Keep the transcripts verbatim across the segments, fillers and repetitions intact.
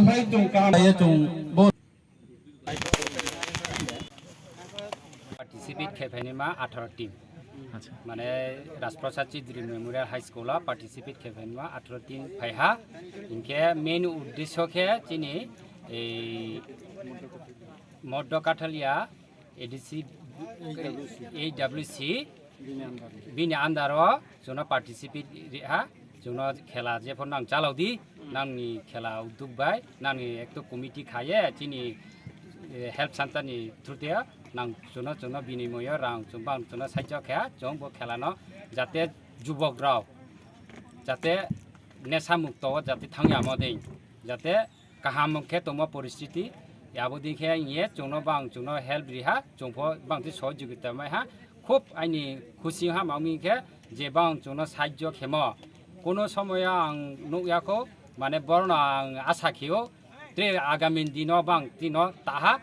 Bai chwng kaham. Bai chwng bo. Participate khe phaini ma atharo team. Acha. Mane Rajprasad Chidri Memorial High School o participate khe phaini ma atharo team phaiha. Hinkhe main uddesho khe chini ei Moddo Kathalia A D C, A W C, bini under o chwngno participate riha, chwngno khela jephor nang chalao di, nangni khela uduk bai, nangni ekto committee khaye, chini, eh, health center ni through te nang chwngno, chwngno binimoyo rang chwng bang chwngno sahajyo kha, chwng bo khela no jate jubok rok jate nesa mukto o jate thangya mo dei, jate kaham khe tongma poristiti, abo dei khe ye chwngno bang chwngno help riha, chwngpho bang tei sohojogita maiha, khub aini khusi ha mami khe je bang chwngno sahajyo khemo. Kono somoyo ang nukya kho, mane borno ang asa khio, tei agami dino bang tino taha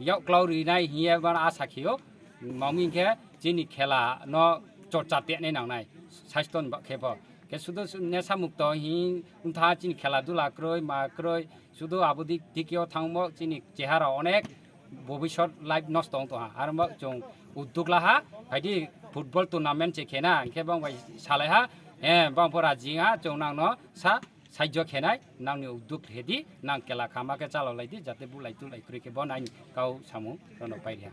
yak klau rinai hiye bang asa khio, mami khe chini khela no chorcha tenai nangnai, saisto ni ba khe bo. Khe sudu nesa mukto hi wngtha chini khela dula kroi ma kroi, sudu abo dik dikyo thangmo chini chehara onek bobisot life nosto wng tongha. Aro mo chwng udduk laha, phaidi football tournament che khena, hinkhe bang bai salaiha, eh, bang pho raji wngha, chwng nangno sa sahajyo khenai, nangni udduk khedi, nang khela khama khe chalao laidi, jate bulai tulai kroi khe bo nang kau samung rono pairiha.